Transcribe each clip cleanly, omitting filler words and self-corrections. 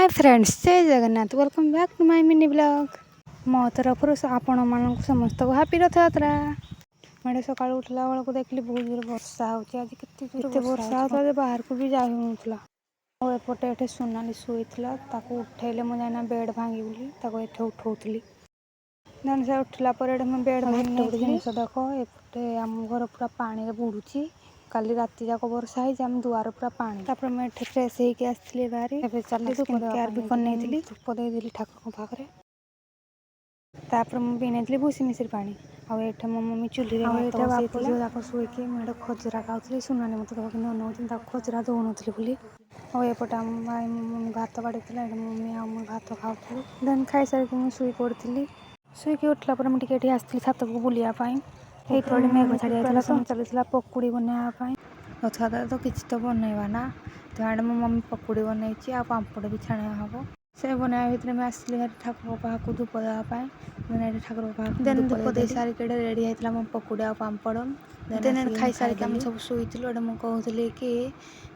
Hi friends, Jay Jagannath. Welcome back to my mini vlog. ମୋ ତରଫରୁ ଆପଣମାନଙ୍କୁ ସମସ୍ତଙ୍କୁ ହାପି ରଥଯାତ୍ରା। ମୁଁ ଏଠି ସକାଳୁ ଉଠିଲା ବେଳକୁ ଦେଖିଲି, ବହୁତ ଜୋରେ ବର୍ଷା ହେଉଛି। ଆଜି କେତେ ଜୋରେ ଏତେ ବର୍ଷା ହେଉଥିଲା ଯେ ବାହାରକୁ ବି ଯାଇ ହେଉନଥିଲା। ଆଉ ଏପଟେ ଏଠି ସୋନାଲି ଶୋଇଥିଲା। ତାକୁ ଉଠେଇଲେ ମୁଁ ଯାଇନା ବେଡ଼୍ ଭାଙ୍ଗି ବୋଲି ତାକୁ ଏଠି ଉଠଉଥିଲି। ଦେନ୍ ସେ ଉଠିଲା ପରେ ଏଠି ମୁଁ ବେଡ଼୍ ଭାଙ୍ଗି ଗୋଟେ ଜିନିଷ ଦେଖ, ଏପଟେ ଆମ ଘର ପୁରା ପାଣିରେ ବୁଡ଼ୁଛି। କାଲି ରାତି ଯାକ ବର୍ଷା ହେଇଛି, ଆମ ଦୁଆର ପୁରା ପାଣି। ତାପରେ ମୁଁ ଏଠି ଫ୍ରେଶ୍ ହେଇକି ଆସିଥିଲି ବାହାରି। ଏବେ ଚାଲି ସ୍କିନ୍ କେୟାର ବି କରିନେଇଥିଲି। ଧୂପ ଦେଇଦେଲି ଠାକୁରଙ୍କ ପାଖରେ। ତାପରେ ମୁଁ ପିଇ ନେଇଥିଲି ଭୁସି ମିଶ୍ରି ପାଣି। ଆଉ ଏଠି ମୋ ମମି ଚୁଲିରେ ଆଉ ଭାତ ଏଇଟା ବାପ ବସେଇଥିଲା। ଝିଅ ଯାକ ଶୋଇକି ମୁଁ ଏଇଟା ଖଜରା ଖାଉଥିଲି। ସୁନାନି ମୋତେ ଦେଖ କେମିତି ଅନଉଛି, ତାକୁ ଖଜରା ଦଉନଥିଲି ବୋଲି। ଆଉ ଏପଟେ ଆମ ଭାଇ ମୋ ମମି ଭାତ ବାଢ଼ିଥିଲା। ଏଠି ମମି ଆଉ ମୁଁ ଭାତ ଖାଉଥିଲୁ। ଦେନ୍ ଖାଇସାରିକି ମୁଁ ଶୋଇ ପଡ଼ିଥିଲି। ଶୋଇକି ଉଠିଲା ପରେ ମୁଁ ଟିକେ ଏଠି ଆସିଥିଲି ଛାତକୁ ବୁଲିବା ପାଇଁ। ଏଇତଳେ ମେଘ ଛାଡ଼ି ଯାଇଥିଲା ତ ଚାଲିଥିଲା ପକୁଡ଼ି ବନେଇବା ପାଇଁ। ରଥଯାତ୍ରା ତ କିଛି ତ ବନେଇବା ନା ତ, ଆଡ଼େ ମୋ ମମି ପକୁଡ଼ି ବନେଇଛି ଆଉ ପାମ୍ପଡ଼ ବି ଛାଣା ହେବ। ସେ ବନେଇବା ଭିତରେ ମୁଁ ଆସିଲି ଭାରି ଠାକୁରଙ୍କ ପାଖକୁ ଧୂପ ଦେବା ପାଇଁ। ଦେନ୍ ଏଠି ଠାକୁରଙ୍କ ପାଖକୁ ଦେନ୍ ଧୂପ ଧୂପ ଦେଇ ଦେଇଦେଲି। ସାରିକି ଏଠି ରେଡ଼ି ହେଇଥିଲା ମୋ ପକୁଡ଼ି ଆଉ ପାମ୍ପଡ଼। ଦେନ୍ ଦେନ୍ ଆସିକି ମୁଁ ଖାଇସାରିକି ଆମେ ଖାଇଦେଲି। ସବୁ ଶୋଇଥିଲୁ। ଏଠି ମୁଁ କହୁଥିଲି କି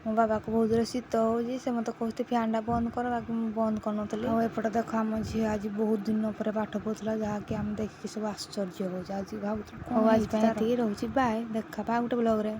ମୋ ବାବାକୁ ବହୁତ ଜୋରେ ଶୀତ ହେଉଛି। ସେ ମୋତେ କହୁଥିଲେ, ଫ୍ୟାନ୍ଟା ବନ୍ଦ କର। ବାକି ମୁଁ ବନ୍ଦ କରିନଥିଲି। ଆଉ ଏପଟେ ଦେଖ, ଆମ ଝିଅ ଆଜି ବହୁତ ଦିନ ପରେ ପାଠ ପଢ଼ୁଥିଲା, ଯାହାକି ଆମେ ଦେଖିକି ସବୁ ଆଶ୍ଚର୍ଯ୍ୟ ହେଉଛୁ। ଆଜି ଭାବୁଥିଲୁ କ'ଣ ହଉ, ଆଜି ହେଇଛି ପାଇଁ ତାର। ଏତିକି ରହୁଛି। ବାଏ, ଦେଖା ଆଉ ଗୋଟେ ବ୍ଲଗ୍ରେ।